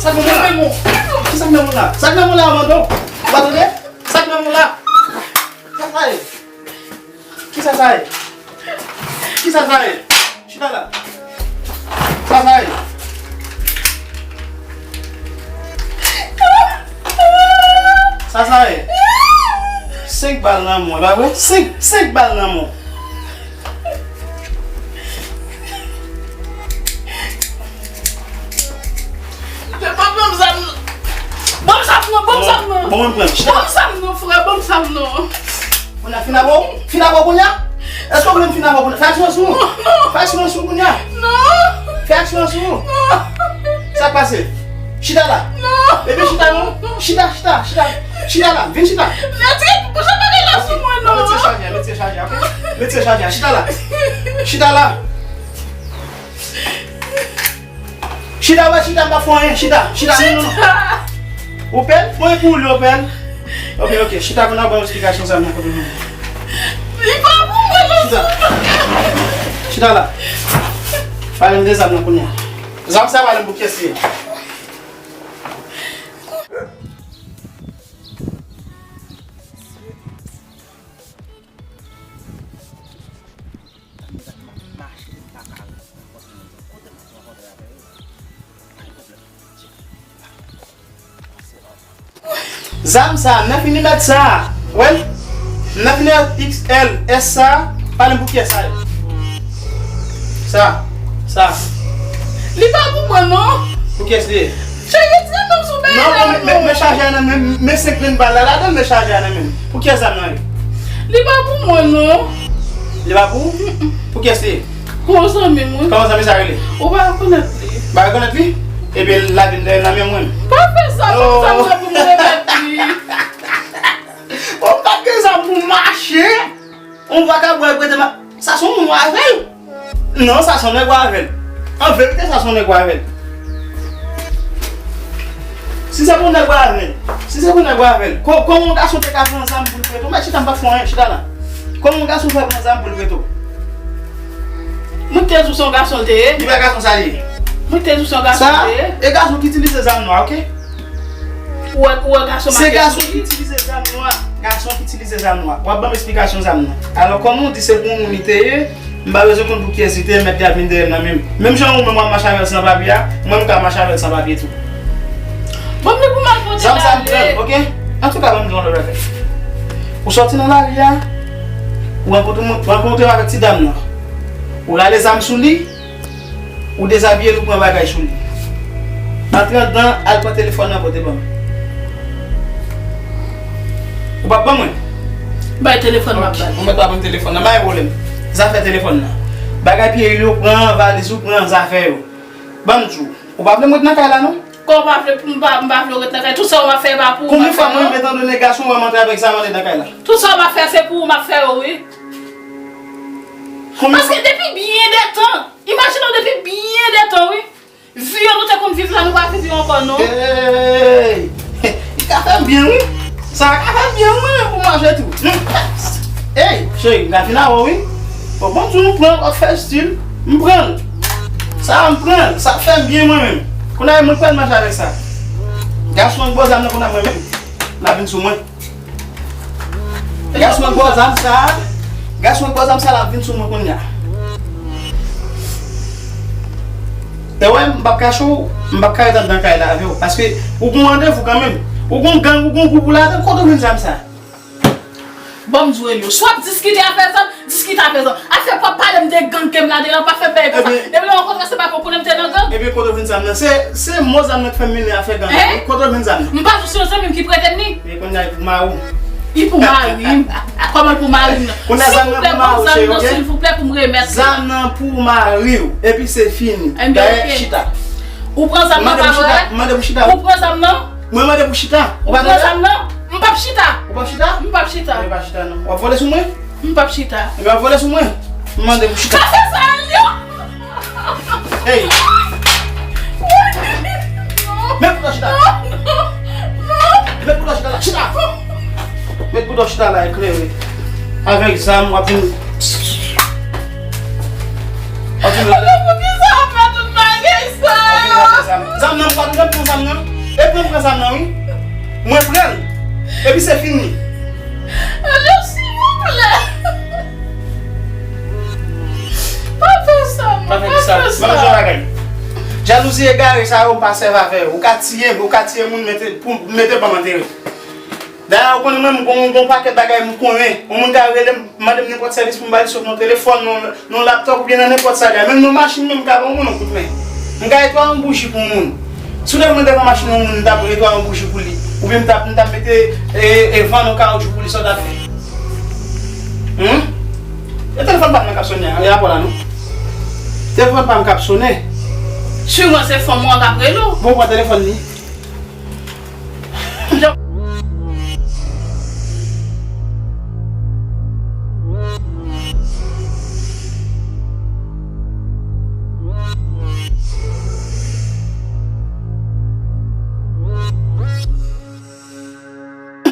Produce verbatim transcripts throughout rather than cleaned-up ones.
Sa k nan men w la? Sa k nan men w la, Amando? Ou pa tande? Sa k nan men w la? Sa sa ye? Kisa sa ye? Kisa sa ye? Chita la. Sa sa ye? Sa sa ye? Senk bal nan men w, pa vre? Senk, senk bal nan men w. Frè, pa ban m zam nan. Ban m zam nan, ban m zam nan. Bon, mwen pran. Ban m zam nan, frè, ban m zam nan. Kounye a, fin avè w? Fin avè w kounye a? Èske w vle m fin avè w kounye a? Fè aksyon sou ou. Non, non. Fè aksyon sou ou kounye a. Non. Fè aksyon sou ou. Non. Sa k pase? Chita la. Non. Ebyen chita non. Chita, chita, chita. Chita la. Vin chita. Mèt, poukisa pa gen la sou mwen non? Mèt se chaje, mèt se chaje, ok? Mèt se chaje. Chita la. Chita la. Chita, w pa chita, m pa fè anyen. Chita, chita, non, non, non. Chita. Ou pè? Mwen pou ou li, ou pè? Ok, ok, chita, kounye a ban m esplikasyon sa m nan kote nou. Li pa pou mwen, non. Chita. Chita la. Pale m de zam nan kounye a. Zam sa pale m pou kiyès li ye. Zam sa, m nan fini mèt sa. Wè l? M nan fini X L, S sa. Pale m pou kiyès sa ye. Sa, sa. Li pa pou mwen, non. Pou kiyès li ye? Cheri, retire men w sou bagay la, non. Men, men, men chaje a nan men m, men senk grenn bal la ladan l, men chaje a nan men m. Pou kiyès zam nan ye? Li pa pou mwen, non. Li pa pou ou? Mm-mm. Pou kiyès li ye? Pou yon zanmi m, wi. Kòman zanmi sa rele? Ou pa rekonèt li. Pa rekonèt li? Ebyen, l lavi m dèyè l nan men mwen. Pa fè sa, ban m zam nan pou m remèt li. Bon, m pa t gen zam pou m mache. On vakabon ap rete ma-, sa se yon moun avè l. Non, sa se yon nèg ou avè l. An verite, sa se yon nèg ou avè l. Si se pou nèg ou avè l, si se pou nèg ou avè l, ko-, kòman yon gason te ka pran zam pou l prete w? Mèt chita, m pa fè anyen, chita la. Kòman yon gason fè pran zam pou l prete w? Mwen te di w se yon gason l te ye. Li pa gason sa li ye. Mwen te di w se yon gason l te ye. Sa, e gason ki itilize zam nan, ok? Ou wè, ou wè gason make sou li. Se gason ki itilize zam nan. Gason ki itilize zam nan. W ap ban m esplikasyon zam nan. Alò, kòm ou di se pou yon moun li te ye, m pa bezwen konn pou kiyès li te ye, mèt li ap vin dèyè m nan menm. Menm jan ou menm w ap mache avè l san papye a, mwen m ka mache avè l san papye tou. Ban m li pou m al pote l ale. Zam sa m pran l, ok? Antouka, ban m di w yon lòt bagay. Ou sòti nan lari a, ou rankontre, rankontre avèk ti dam nan. Ou rale zam sou li, ou dezabiye l, ou pran bagay sou li. Antre anndan, al pran telefòn nan pote ban m. Ou p ap ban mwen? Bay telefòn m ap ba l. Ou mèt pa ban m telefòn nan, pa gen pwoblèm. Zafè telefòn nan. Bagay Pierre yo pran, valiz ou pran, zafè yo. Ban m di w, ou pa vle m ret nan kay la non? Kòman w pa vle pou m pa, m pa vle w ret nan kay? Tout sa w ap fè e pa pou ou m ap fè non? Konbyen fwa mwen rive tande nèg gason wè m antre avèk zam antre nan kay la? Tout sa w ap fè se pou ou m ap fè yo wi. Konbyen fwa? Paske depi byen de tan, imajine w depi byen de tan wi. Vi yo nou te konn viv la, nou pa viv yo ankò non. Ey! Li ka fè m byen wi. Sa ka fè m byen wi, mwen menm pou m mache tou. Hmm. Ey, cheri, m ka fin avè w wi. Bon, bon, tou nou pran, w ap fè stil, m pran l. Sa a m pran l, sa fè m byen mwen menm. Kounye a mwen pral mache avèk sa. Gason an k ba w zam nan kounye a mwen menm. L ap vin sou mwen. Gason an k ba w zam sa a, gason an k ba w zam sa a, l ap vin sou mwen kounye a. E wè, m p ap kache w, m p ap ka ret anndan kay la avè w. Paske ou gon randevou kanmenm. Ou gon gang, ou gon gwoup ou ladan, kote w jwenn zam sa a? Ban m di w Elio, si w ap diskite afè zam, diskite afè zam. Afè pou w ap pale m de gang ke m ladan la, pa fè m bay pou sa. Ebyen, depi lè w rankontre se pa pou konnen m te nan gang. Ebyen, kote w jwenn zam nan? Se, se mo zam nan k fè m mennen afè gang la. Hein? Kote w jwenn zam nan? M pa di w se yon zanmi m ki prete m li. E kounye a, li pou mari w. Li pou mari m. Kòman l pou mari m nan? Kounye a, zam nan pou mari w, cheri, ok? Silvouplè, ban m zam nan, silvouplè, pou m remèt li. Zam nan pou mari w. Epi se fini. Dayè, chita. Ou pran zam nan, pa vre? Mande pou chita, mande pou chita. Ou pran zam nan? Mwen mande pou chita. Ou pa tande? Ou pran zam nan? M p ap chita. Ou p ap chita? M p ap chita. Mwen pa chita non. W ap vole sou mwen? M p ap chita. Mwen ap vole sou mwen? M mande pou chita. Pa fè sa, Elio! Ey! Met kouto chita la. Met kouto chita la. Chita! Met kouto chita la, eklere. Avèk zam, w ap vin. W ap vin. Poukisa w ap fè tout bagay sa yo? Zam nan, m pa t janm pran zam nan. Epi m pran zam nan, wi. Mwen pran l. Epi se fini. Alò, silvouplè. Pa fè sa, non, pa fè sa. Pa fè sa. Mwen jwenn bagay. Jalouzi egare sa yo, m pa sèvi avè yo. Ou ka tiye m, ou ka tiye moun, mete, pou, mete ban m antere. Dayè, ou konnen mwen, m gon, gon pakèt bagay m konnen. Yon moun ka rele m, mande m nenpòt sèvis pou m ba li, sot nan telefòn, nan, nan laptòp oubyen nan nenpòt sa. Menm nan machin, menm m ka ba yon moun yon kout men. M ka etware yon bouji pou yon moun. Si w te mwen devan machin yon moun, m t ap etware yon bouji pou li. Oubyen m t ap, m t ap mete, e, e, van nan kawotchou pou li, sa w t ap fè? Hum? E telefòn pa m nan k ap sonnen an, e rapò la non. Telefòn pa m k ap sonnen. Siman se fanm ou an k ap rele w. Bon, pran telefòn li.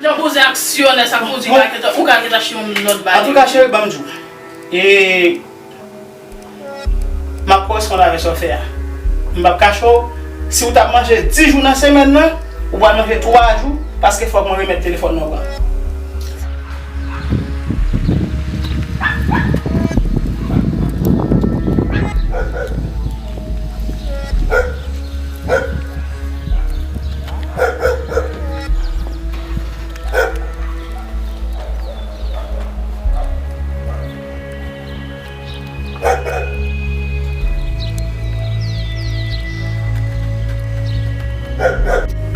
Jan poze aksyonè sa k poze ou ka gentan, ou ka gentan achte yon lòt bagay. Antouka, cheri, ban m di w. E M ap koresponn avè sa w fè a. M p ap kache w, si w t ap manje dis jou nan semèn nan, ou pral manje twa jou, paske fòk mwen remèt telefòn nan w an.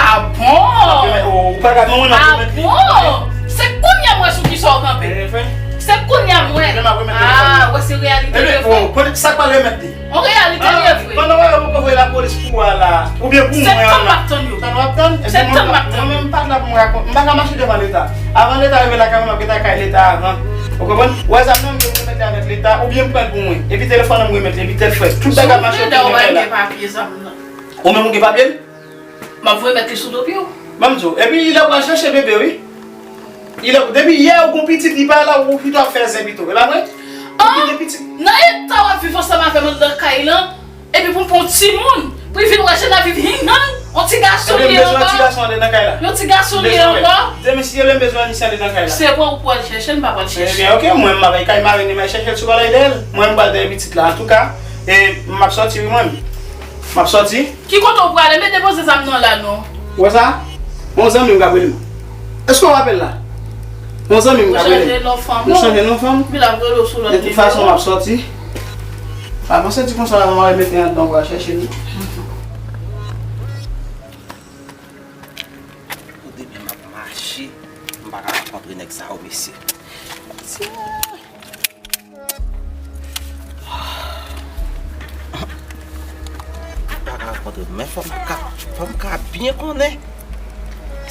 Ah bon? Ou pa ka, non, non, ah bon? Se kounye a m wè sou kisa w kanpe. Se kounye a m wè. Ah, wè se reyalite li ye vre. Sa k pral remèt li? An reyalite li ye vre. Pandan w wè yo poko voye lapolis pou w a la. Oubyen pou mwen an la. Se tan m ap tann yo. Tan w ap tann? Se tan m ap tann. Mwen menm m pa t la pou m rakonte. M pa ka mache devan Leta. Avan Leta rive lakay mwen, m ap gentan kay Leta avan. Ou konprann? Ou wè zam nan, m gen pou mete avèk Leta, oubyen m pran l pou mwen. Epi telefòn nan m remèt li, epi tèl frè. Tout bagay ap mache oke nan kay la. Ou menm ou gen papye l? M ap voye mèt li sou do pye w. Ban m di w. Epi lè w pral chèche bebe, wi. Depi yè ou gon pitit, li pa la, ou pito ap fè zen pito. E pa vre? Ou kite pitit. Nan eta w ap viv ansanm avè m anndan kay lan, epi pou m pran yon timoun, pou l vin wè Jena viv hinghang, yon ti gason li ye ankò. Yon ti gason li ye ankò. Demen si yo lè m bezwen Anise andedan kay la. Se pa ou pral chèche l, m pa pral chèche l. Ebyen, oke, mwen, m ap al kay marenn li, m al chèche l sou balay dèyè l. Mwen, m pral dèyè pitit la. Antouka, e, m ap sòti, wi, mwen. M ap sòti. Ki kote w prale? Mete poze zam nan la, non. Ou wè sa? Yon zanmi m k ap rele m. Èske w rapèl la? Yon zanmi m k ap rele m. Ou chanje non fanm ou. M chanje non fanm. Epi l ap rele w sou lòt nimewo. De tout fason, m ap sòti. Pa panse di konsa la, m a remete anndan, w a chèche li. Pou demen m ap mache, m pa ka rankontre nèg sa yo, mesye. M pa ka rankontre, men fò m ka, fò m ka byen konnen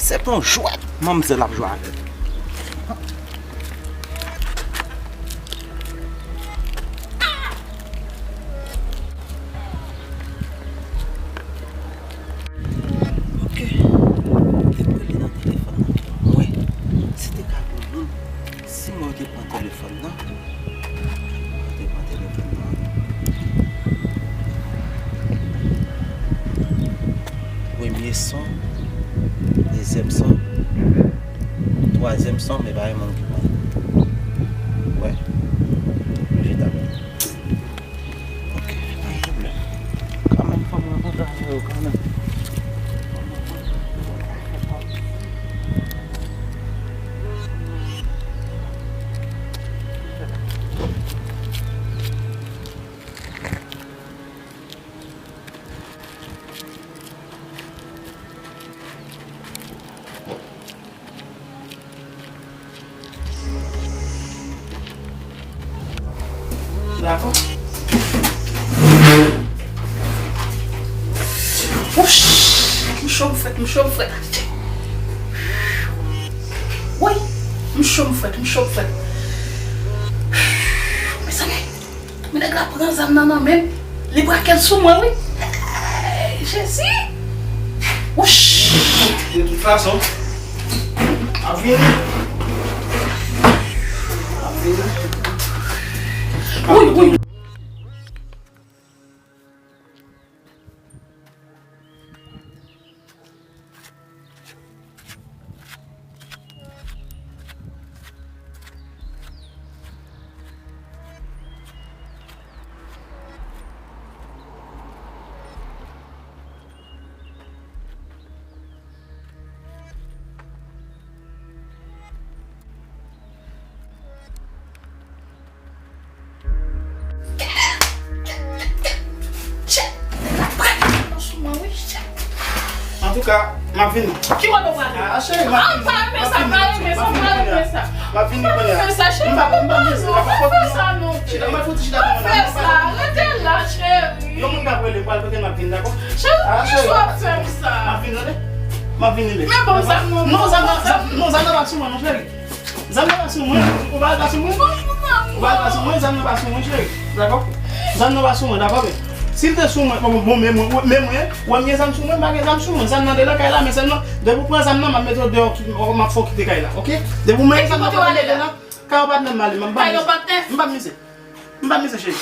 se pa yon jwèt manmzèl ap jwe avè m. Ok. Te kwè li nan telefòn nan pou mwen. Si te ka pou moun, si mwen te pran telefòn nan, mwen te pran telefòn nan. Premye son, dezyèm son, twazyèm son, men pa gen moun ki pran. Wè. Oblije ta pran. Ok, pa gen pwoblèm. Kanmenm, fò m rankontre avè yo kanmenm. Dakò. Wouch! M cho, m frèt, m cho, m frèt. Woy! M cho, m frèt, m cho, m frèt. Mezanmi! Men nèg la pran zam nan nan men m, li brake l sou mwen, wi. Ey, Jezi! Wouch! De tout fason, m ap vini. M ap vini. Wi, wi. Antouka, m ap vini. Ki kote w prale? Ah, cheri, m ap vini. Ah, m pa renmen sa, m pa renmen sa, m pa renmen sa. M ap vini kounye a. M pa renmen sa, cheri, m pa renmen sa, non. Chita, m ap fouti chita kounye a. Pa fè sa, rete la, cheri. Yon moun k ap rele m, pral kote m ap vini, dakò? Cheri, poukisa w ap fè m sa? M ap vini, tande? M ap vini, bebe. Men ban m zam nan. Non, zam nan, zam, non, zam nan pa sou mwen, non, cheri. Zam nan pa sou mwen. Ou pa al pa sou mwen. Ou pa al pa sou mwen, zam nan pa sou mwen, cheri. Dakò? Zam nan pa sou mwen, dakò, men. Si l te sou mwen, bon, bon, men mwen, men mwen, wè m gen zam sou mwen, m pa gen zam sou mwen. Zam nan de nan kay la, men sèlman, depi w pran zam nan, m ap mete w deyò, m ap fè w kite kay la, oke? Depi w mete zam nan, m ap mete w deyò. Kay yon patnè m ale, m pa mize. M pa mize. M pa mize, cheri.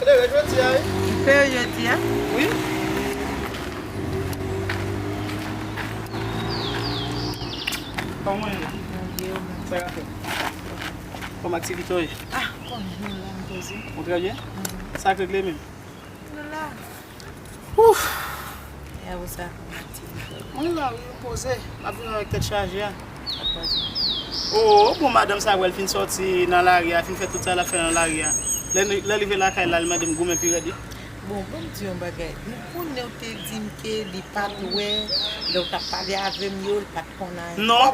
Klere jodi a, wi. Klere jodi a? Wi. Kòman w ye? Mwen byen, ou menm? Sa k ap fèt? Kòman aktivite w ye? Ah, kòm nou la, m poze. Ou trè byen? Mhm. Sa k regle menm? Nou la. Ouf! E apre sa, kòman aktivite w? Mwen la, wi, m poze. M ap vin avèk tèt chaje a. Sa k pase? Oh, bon, madanm sa, wè l fin sòti nan lari a, fin fè tout sa l ap fè nan lari a. Lè, lè l rive lakay la, li mande m goumen pi rèd, wi. Bon, ban m di yon bagay. Nou konnen w te di m ke li pa t wè, lè w t ap pale avè m yo, li pa t konn anyen. Non.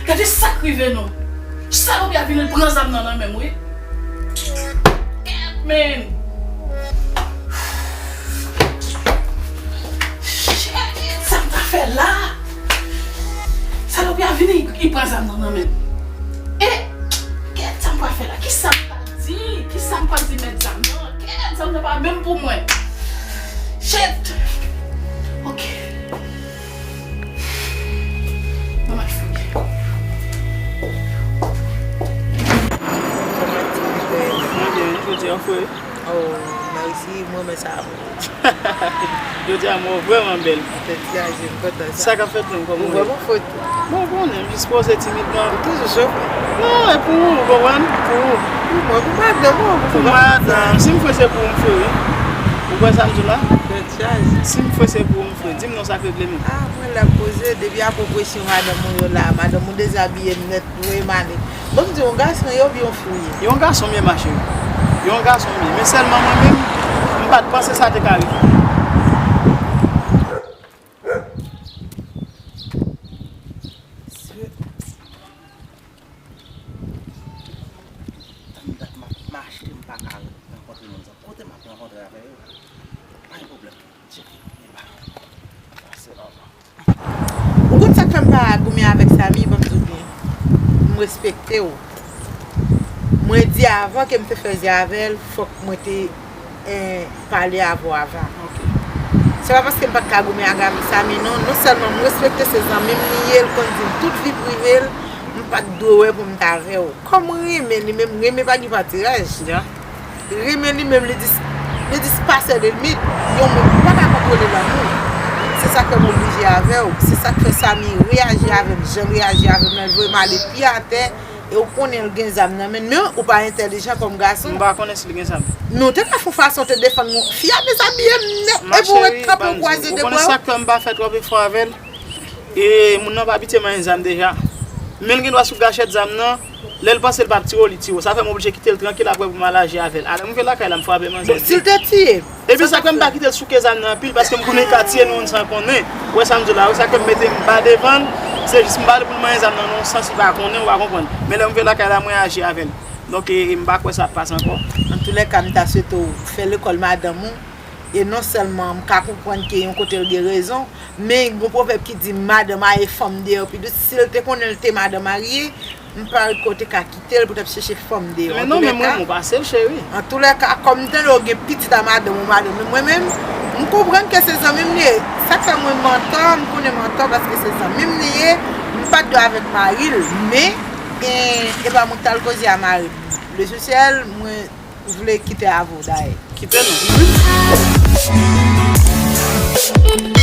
Gade sa k rive nou. Salopri a vin pran zam nan nan men m, wi. Kèt, men. Shit, sa m ta fè la? Salopri a vini, li pran zam nan nan men m. E, kèt, sa m pral fè la? Kisa m pral di? Kisa m pral di mèt zam nan? Kèt, zam nan pa menm pou mwen. Shit! Ok. Mwen al fouye. Mwen byen, jodi a, fre. Oh, mèsi, mwen renmen sa. Jodi a, mwen vrèman bèl. Tèt chaje, m kontan sa. Sa k ap fèt menm, kòman w ye? Ou vrèman fre tou. Bon, ou konnen, m jis poze timidman. Ou toujou chofe. Non, e pou ou, ou konprann? Pou ou. Pou mwen, pou madanm ou, pou madanm. Si m fre, se pou ou m fre, wi. Ou kwè sa m di w la? Tèt chaje. Si m fre, se pou ou m fre. Di m non, sa k regle menm. Ah, mwen la poze, depi apre presyon madanm ou yo la, madanm ou dezabiye m nèt, voye m ale. Bon, m di yon gason ye oubyen yon fi w ye? Yon gason m ye, ma chérie. Yon gason m ye. Men sèlman mwen menm, m pa t panse sa te ka rive. Tann dat m ap mache, m pa ka rankontre moun sa. Kote m ap rankontre avè yo? Pa gen pwoblèm. Tcheke, e ba. Sa se nòmal. Ou konn sa k fè m pa goumen avèk Samy, ban m di w byen. M respekte w. Mwen di avan ke m te fè zye avè l, fòk mwen te, eh, pale avè w avan. Ok. Se pa paske m pa t ka goumen ak Samy, non. Non sèlman m respekte se zanmi m li ye, l konn di m tout vi prive l, m pa t dwe wè pou m t avè w. Kòm renmen li menm, renmen pa gen patiraj. Ya. Renmen li menm, li dis-, li dispase de limit. Yon moun pa ka kontwole lanmou. Se sa k fè m oblije avè w. Se sa k fè Samy reyaji avè m, jan l reyaji avè m, lè l voye m ale pye atè, e ou konnen l gen zam nan men l, men ou pa entèlijan kòm gason. M pa konnen si l gen zam. Men w te ka fè yon fason te defann fi a dezabiye m nèt, epi w ret kanpe w kwaze de bra w. Ma chérie, ban m di w, ou konnen sa k fè m pa fè twòp efò avè l? E moun nan pa abitye manyen zam deja. Men l gen dwa sou gachèt zam nan. Lè l panse l p ap tire w, li tire w. Sa fè m oblije kite l trankil apre pou m al aji avè l. Alè m rive lakay la, m frape manzè. Bon, si l te tiye, epi sa k fè m pa kite l souke zam nan anpil, paske m konnen l ka tiye nou youn san konnen. Ou wè sa m di w la, wi, sa k fè m mete m ba devan l. Se jis m ba l pou l manyen zam nan nan yon sans li pa konnen, ou pa konprann. Men lè m rive lakay la, mwen aji avè l. Donk, e, e m pa kwè sa ap pase ankò. Antoulèka, m ta swete w fè lekòl madanm ou. E non sèlman m ka konprann ke yon kote l gen rezon, men gon pwovèb ki di, madan marye fanm deyò pi dous. Si l te konnen l te madan marye, m pa wè kote ka kite l pou t ap chèche fanm deyò. Men non, men mwen, mwen pase l, cheri. Antoulèka, kòm m tande w gen pitit a madanm ou, madanm ou, mwen menm, m konprann ke se zanmi m li ye. Sa k fè mwen menm, m konnen m antò paske se zanmi m li ye, m pa t dwe avèk mari l, men, e, e pa mwen k t al koze a mari m. Lesansyèl, mwen, Ou vle kite avè w dayè. Kite nou.